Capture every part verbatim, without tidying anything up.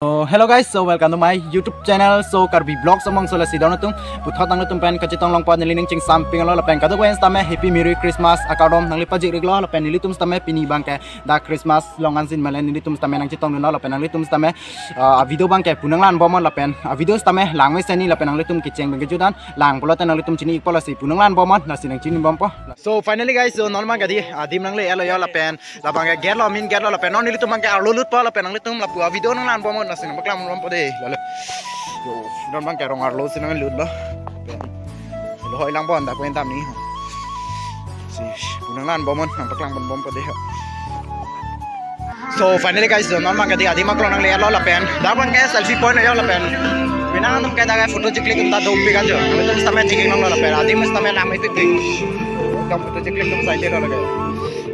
So hello guys, so welcome to my YouTube channel. So Karbi Vlogs among so lasi don atum puthot nanglitum pen kachetong longpo, neli ning Chingsam Ping lo lapen kadokave sitame Happy Merry Christmas akardom nangli pajir iklo lapen nelitum sitame pini abangke dak Christmas along ansin malen nelitum sitame nangchetongdunlo lapen nanglitum sitame, uh, a video abangke punang lang bomnon lapen a video sitame langmesen ni lapen nanglitum kecheng pen kejut an lang pulote nanglitum chini ikpo lasi punang lang bomnon lasi nangchini bompo. So finally guys, so non abangke di adim nangle-etlo yo lapen labangke gate lo, main gate lo lapen non nelitum abangke arlo lutpo lapen nanglitum lapu a video nang lang bomnon lasi nangpaklang bompo de lalo. Yo, non abangke rong arlo si nanglutlo. Lapen lo hoi lang bon dak pen tam ni. Si punang lang bomnon nangpaklang bompo de. So finally guys, so non abangke di adim aklong nangle-etlo lapen dak abangke selfie point yo lapen pini nanglitum ke dak photo cheklik ta dopik ajo. Nanglitum sitame theklonglo lapen adim sitame langme pikpik. Ekdom photo cheklik atum saite lo lake.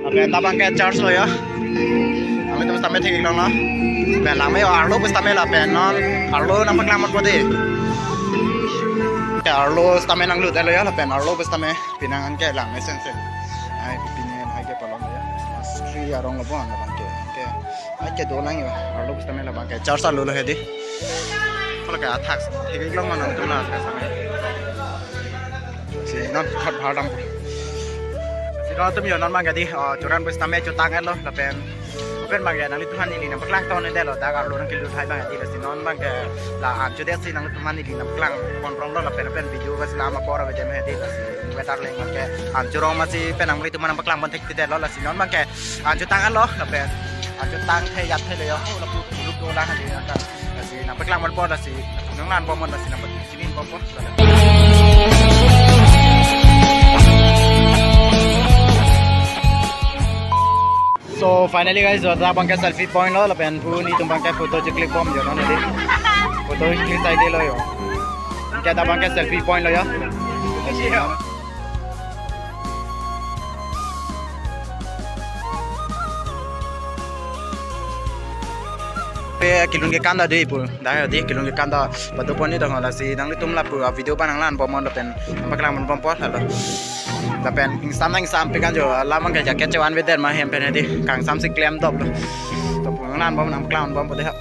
Lapen dak abangke church lo yo. Nanglitum sitame theklonglo. Lapen langme yo arlo pu sitame lapen non arlo nangpaklang bompo de. Ke arlo sitame nanglut-etlo yo lapen arlo pu sitame pini anke langmesen sen. Ai pini an hai ke palong ya. Sri arong lo bon labangke. Ke ai ke dolang yo. Arlo pu sitame labangke church arlo lo hedi. Kalau ke athak theklong mana tu na athak sitame. Si non thot bhar dam. Si non atum yo non abangke di, oh, churan pu sitame chotang-etlo lapen pen abangke nanglitum aphan neli nangpaklang tong-edetlo dak arlo nangkelut hai abangke di lasi non abangke la an chodet si nanglitum aphan neli nangpaklang ponronglo lapen pen video bas lama pora bejam hedi lasi weather leng abangke an chorong masi pen nanglitum aphan nangpaklang pon thekthedetlo lasi non abangke an chotang-etlo lapen an chotang the yat thelo yo lapu puluk dolang hedi angka lasi nangpaklang bompo lasi nang lang bomnon lasi nangpaklang chini bompo. So finally guys, so dak abangke selfie point lo lapen pu nelitum abangke photo cheklik bom yo non hedi. Photo cheklik saite lo yo. Ke dak abangke selfie point lo yo. Pe kelun kekan ta de pu. Dak hedi kelun kekan ta pado pon ni dong lasi nanglitum lapu a video abang nang lang bomnon lapen nangpaklang bompo lalo. Lapen ingsam nang ingsam pik an jo alam abangke jacket chevan avedet ma hem pen hedi kangsam si klem doplo. To pu nang lang bom nangpaklang bompo de ha.